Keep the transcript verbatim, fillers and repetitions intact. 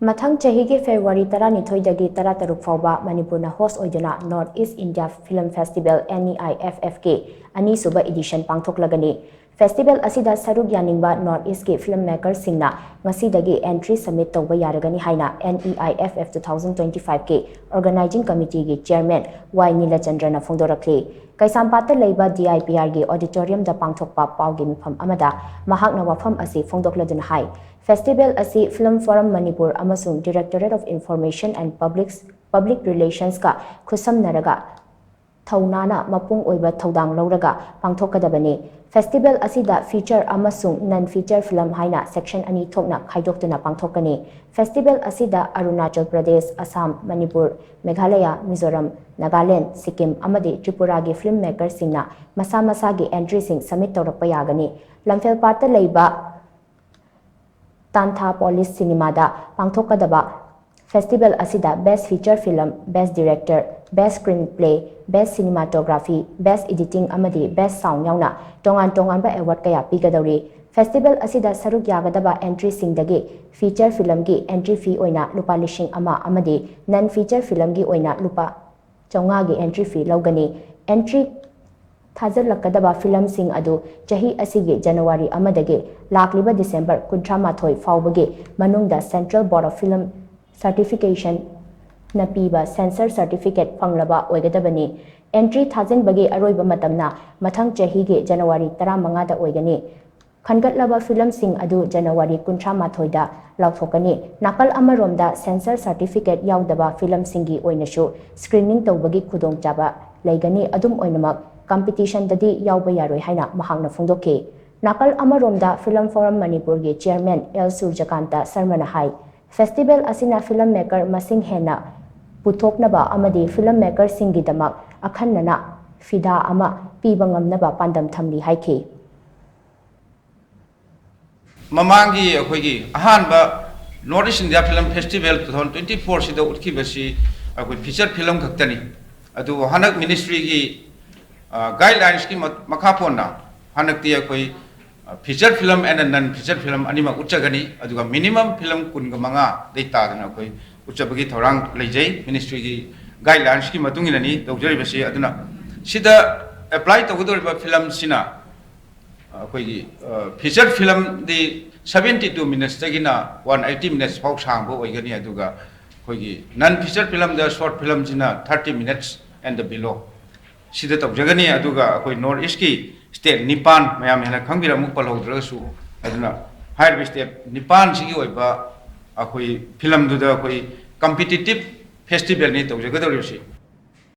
ꯃꯊꯪ ꯆꯍꯤꯒꯤ ꯐꯦꯕ꯭ꯔꯨꯋꯥꯔꯤ ꯇꯔꯥꯅꯤꯊꯣꯏꯗꯒꯤ ꯇꯔꯥꯇꯔꯨꯛ ꯐꯥꯎꯕ ꯃꯅꯤꯄꯨꯔꯅ ꯍꯣꯁ ꯑꯣꯏꯗꯨꯅ north east India film festival, NEIFF ꯀꯤ ꯑꯅꯤꯁꯨꯕ ꯏꯗꯤꯁꯟ ꯄꯥꯡꯊꯣꯛꯂꯒꯅꯤ꯫ ꯐꯦꯁꯇꯤꯚꯦꯜ ꯑꯁꯤꯗ ꯁꯔꯨꯛ ꯌꯥꯅꯤꯡꯕ ꯅꯣꯔꯠ ꯏꯁꯀꯤ ꯐꯤꯂꯝ ꯃꯦꯀꯔꯁꯤꯡꯅ ꯉꯁꯤꯗꯒꯤ ꯑꯦꯟꯇ꯭ꯔꯤ ꯁꯕꯃꯤꯠ ꯇꯧꯕ ꯌꯥꯔꯒꯅꯤ ꯍꯥꯏꯅ NEIFF two thousand twenty five ꯀꯤ ꯑꯣꯔꯒꯅꯥꯏꯖꯤꯡ ꯀꯃꯤꯇꯤꯒꯤ ꯆꯤꯌꯔꯃꯦꯟ ꯋꯥꯏ ꯅꯤꯂꯆꯟꯗ꯭ꯔꯅ ꯐꯣꯡꯗꯣꯔꯛꯂꯤ꯫ ꯀꯩꯁꯥꯝꯄꯥꯠꯇ ꯂꯩꯕ DIPR ꯒꯤ ꯑꯣꯗꯤꯇꯣꯔꯤꯌꯝꯗ ꯄꯥꯡꯊꯣꯛꯄ ꯄꯥꯎꯒꯤ ꯃꯤꯐꯝ ꯑꯃꯗ ꯃꯍꯥꯛꯅ ꯋꯥꯐꯝ ꯑꯁꯤ ꯐꯣꯡꯗꯣꯛꯂꯗꯨꯅ ꯍꯥꯏ, ꯐꯦꯁꯇꯤꯚꯦꯜ ꯑꯁꯤ ꯐꯤꯂꯝ ꯐꯣꯔꯝ ꯃꯅꯤꯄꯨꯔ ꯑꯃꯁꯨꯡ Directorate of Information and Public, Public Relations ꯀ ꯈꯨꯠꯁꯝꯅꯔꯒ ꯊꯧꯅꯥꯅ ꯃꯄꯨꯡ ꯑꯣꯏꯕ ꯊꯧꯗꯥꯡ ꯂꯧꯔꯒ ꯄꯥꯡꯊꯣꯛꯀꯗꯕꯅꯤ꯫ ꯐꯦꯁꯇꯤꯚꯦꯜ ꯑꯁꯤꯗ ꯐꯤꯆꯔ ꯑꯃꯁꯨꯡ ꯅꯟ ꯐꯤꯆꯔ ꯐꯤꯂꯝ ꯍꯥꯏꯅ ꯁꯦꯛꯁꯟ ꯑꯅꯤ ꯊꯣꯛꯅ ꯈꯥꯏꯗꯣꯛꯇꯨꯅ ꯄꯥꯡꯊꯣꯛꯀꯅꯤ꯫ ꯐꯦꯁꯇꯤꯚꯦꯜ ꯑꯁꯤꯗ ꯑꯔꯨꯅꯥꯆꯜ ꯄ꯭ꯔꯗꯦꯁ, ꯑꯁꯥꯝ, ꯃꯅꯤꯄꯨꯔ, ꯃꯦꯘꯥꯂꯌꯥ, ꯃꯤꯖꯣꯔꯥꯝ, ꯅꯥꯒꯥꯂꯦꯟ, ꯁꯤꯛꯀꯤꯝ ꯑꯃꯗꯤ ꯇ꯭ꯔꯤꯄꯨꯔꯥꯒꯤ ꯐꯤꯂꯝ ꯃꯦꯀꯔꯁꯤꯡꯅ ꯃꯁꯥ ꯃꯁꯥꯒꯤ ꯑꯦꯟꯇ꯭ꯔꯤꯁꯤꯡ ꯁꯕꯃꯤꯠ ꯇꯧꯔꯛꯄ ꯌꯥꯒꯅꯤ꯫ ꯂꯝꯐꯦꯜꯄꯥꯠꯇ ꯂꯩꯕ ꯇꯥꯟꯊꯥ ꯄꯣꯂꯤꯁ ꯁꯤꯅꯦꯃꯥꯗ ꯄꯥꯡꯊꯣꯛꯀꯗꯕ ꯐꯦꯁꯇꯤꯚꯦꯜ ꯑꯁꯤꯗ Best Feature Film, Best Director, Best Screenplay, Best Cinematography, Best Editing ꯑꯃꯗꯤ Best Sound ꯌꯥꯎꯅ ꯇꯣꯉꯥꯟ ꯇꯣꯉꯥꯟꯕ ꯑꯦꯋꯥꯔꯗ ꯀꯌꯥ ꯄꯤꯒꯗꯧꯔꯤ꯫ ꯐꯦꯁꯇꯤꯚꯦꯜ ꯑꯁꯤꯗ ꯁꯔꯨꯛ ꯌꯥꯒꯗꯕ ꯑꯦꯟꯇ꯭ꯔꯤꯁꯤꯡꯗꯒꯤ ꯐꯤꯆꯔ ꯐꯤꯂꯝꯒꯤ ꯑꯦꯟꯇ꯭ꯔꯤ ꯐꯤ ꯑꯣꯏꯅ ꯂꯨꯄꯥ ꯂꯤꯁꯤꯡ ꯑꯃ ꯑꯃꯗꯤ ꯅꯟ ꯐꯤꯆꯔ ꯐꯤꯂꯝꯒꯤ ꯑꯣꯏꯅ ꯂꯨꯄꯥ ꯆꯥꯝꯃꯉꯥꯒꯤ ꯑꯦꯟꯇ꯭ꯔꯤ ꯐꯤ ꯂꯧꯒꯅꯤ꯫ ꯑꯦꯟꯇ꯭ꯔꯤ ꯊꯥꯖꯤꯜꯂꯛꯀꯗꯕ ꯐꯤꯂꯝꯁꯤꯡ ꯑꯗꯨ ꯆꯍꯤ ꯑꯁꯤꯒꯤ ꯖꯅꯋꯥꯔꯤ ꯑꯃꯗꯒꯤ ꯂꯥꯛꯂꯤꯕ ꯗꯤꯁꯦꯝꯕꯔ ꯀꯨꯟꯊ꯭ꯔꯥ ꯃꯥꯊꯣꯏ ꯐꯥꯎꯕꯒꯤ ꯃꯅꯨꯡꯗ Central Board of Film Certification ꯅ ꯄꯤꯕ ꯁꯦꯟꯁꯔ ꯁꯔꯇꯤꯐꯤꯀꯦꯠ ꯐꯪꯂꯕ ꯑꯣꯏꯒꯗꯕꯅꯤ꯫ ꯑꯦꯟꯇ꯭ꯔꯤ ꯊꯥꯖꯤꯟꯕꯒꯤ ꯑꯔꯣꯏꯕ ꯃꯇꯝꯅ ꯃꯊꯪ ꯆꯍꯤꯒꯤ ꯖꯅꯋꯥꯔꯤ ꯇꯔꯥꯃꯉꯥꯗ ꯑꯣꯏꯒꯅꯤ꯫ ꯈꯟꯒꯠꯂꯕ ꯐꯤꯂꯝꯁꯤꯡ ꯑꯗꯨ ꯖꯅꯋꯥꯔꯤ ꯀꯨꯟꯊ꯭ꯔꯥ ꯃꯥꯊꯣꯏꯗ ꯂꯥꯎꯊꯣꯛꯀꯅꯤ꯫ ꯅꯥꯀꯜ ꯑꯃꯔꯣꯝꯗ ꯁꯦꯟꯁꯔ ꯁꯔꯇꯤꯐꯤꯀꯦꯠ ꯌꯥꯎꯗꯕ ꯐꯤꯂꯝꯁꯤꯡꯒꯤ ꯑꯣꯏꯅꯁꯨ ꯁ꯭ꯀ꯭ꯔꯤꯅꯤꯡ ꯇꯧꯕꯒꯤ ꯈꯨꯗꯣꯡꯆꯥꯕ ꯂꯩꯒꯅꯤ꯫ ꯑꯗꯨꯝ ꯑꯣꯏꯅꯃꯛ, ꯀꯝꯄꯤꯇꯤꯁꯟꯗꯗꯤ ꯌꯥꯎꯕ ꯌꯥꯔꯣꯏ ꯍꯥꯏꯅ ꯃꯍꯥꯛꯅ ꯐꯣꯡꯗꯣꯛꯈꯤ꯫ ꯅꯥꯀꯜ ꯑꯃꯔꯣꯝꯗ ꯐꯤꯂꯝ ꯐꯣꯔꯝ ꯃꯅꯤꯄꯨꯔꯒꯤ ꯆꯤꯌꯔꯃꯦꯟ ꯑꯦꯜ ꯁꯨꯔꯖꯀꯥꯟꯇ ꯁꯔꯃꯅ ꯍꯥꯏ, ꯐꯦꯁꯇꯤꯚꯦꯜ ꯑꯁꯤꯅ ꯐꯤꯂꯝ ꯃꯦꯀꯔ ꯃꯁꯤꯡ ꯍꯦꯟꯅ ꯄꯨꯊꯣꯛꯅꯕ ꯑꯃꯗꯤ ꯐꯤꯂꯝ ꯃꯦꯀꯔꯁꯤꯡꯒꯤꯗꯃꯛ ꯑꯈꯟꯅꯅ ꯐꯤꯗꯥ ꯑꯃ ꯄꯤꯕ ꯉꯝꯅꯕ ꯄꯥꯟꯗꯝ ꯊꯝꯂꯤ ꯍꯥꯏꯈꯤ꯫ ꯃꯃꯥꯡꯒꯤ ꯑꯩꯈꯣꯏꯒꯤ ꯑꯍꯥꯟꯕ North East India Film Festival two thousand twenty four ꯁꯤꯗ ꯎꯠꯈꯤꯕꯁꯤ ꯑꯩꯈꯣꯏ ꯐꯤꯆꯔ ꯐꯤꯂꯝ ꯈꯛꯇꯅꯤ꯫ ꯑꯗꯨꯕꯨ ꯍꯟꯗꯛ ꯃꯤꯅꯤꯁꯇ꯭ꯔꯤꯒꯤ ꯒꯥꯏꯗꯂꯥꯏꯟꯁꯀꯤ ꯃꯈꯥ ꯄꯣꯟꯅ ꯍꯟꯗꯛꯇꯤ ꯑꯩꯈꯣꯏ Feature film and non feature film ꯑꯅꯤꯃꯛ ꯎꯠꯆꯒꯅꯤ꯫ ꯑꯗꯨꯒ minimum film ꯀꯨꯟꯒ ꯃꯉꯥꯗꯩ ꯇꯥꯗꯅ ꯑꯩꯈꯣꯏ ꯎꯠꯆꯕꯒꯤ ꯊꯧꯔꯥꯡ ꯂꯩꯖꯩ꯫ ꯃꯤꯅꯤꯁꯇ꯭ꯔꯤꯒꯤ ꯒꯥꯏꯗꯂꯥꯏꯟꯁꯀꯤ ꯃꯇꯨꯡ ꯏꯟꯅꯅꯤ ꯇꯧꯖꯔꯤꯕꯁꯤ꯫ ꯑꯗꯨꯅ ꯁꯤꯗ ꯑꯦꯄ꯭ꯂꯥꯏ ꯇꯧꯒꯗꯧꯔꯤꯕ ꯐꯤꯂꯝꯁꯤꯅ ꯑꯩꯈꯣꯏꯒꯤ ꯐꯤꯆꯔ ꯐꯤꯂꯝꯗꯤ seventy two minutes ꯇꯒꯤꯅ one eighty minutes ꯐꯥꯎ ꯁꯥꯡꯕ ꯑꯣꯏꯒꯅꯤ꯫ ꯑꯗꯨꯒ ꯑꯩꯈꯣꯏꯒꯤ ꯅꯟ ꯐꯤꯆꯔ ꯐꯤꯂꯝꯗ, ꯁꯣꯔꯠ ꯐꯤꯂꯝꯁꯤꯅ thirty minutes and below ꯁꯤꯗ ꯇꯧꯖꯒꯅꯤ꯫ ꯑꯗꯨꯒ ꯑꯩꯈꯣꯏ ꯅꯣꯔꯠ ꯏꯁꯀꯤ ꯁ꯭ꯇꯦꯠ ꯅꯤꯄꯥꯟ, ꯃꯌꯥꯝ ꯍꯦꯟꯅ ꯈꯪꯕꯤꯔꯝꯃꯨ ꯄꯜꯍꯧꯗ꯭ꯔꯒꯁꯨ, ꯑꯗꯨꯅ ꯍꯥꯏꯔꯤꯕ ꯁ꯭ꯇꯦꯠ ꯅꯤꯄꯥꯟꯁꯤꯒꯤ ꯑꯣꯏꯕ ꯑꯩꯈꯣꯏ ꯐꯤꯂꯝꯗꯨꯗ ꯑꯩꯈꯣꯏ ꯀꯝꯄꯤꯇꯤꯇꯤꯞ ꯐꯦꯁꯇꯤꯚꯦꯜꯅꯤ ꯇꯧꯖꯒꯗꯧꯔꯤꯕꯁꯤ꯫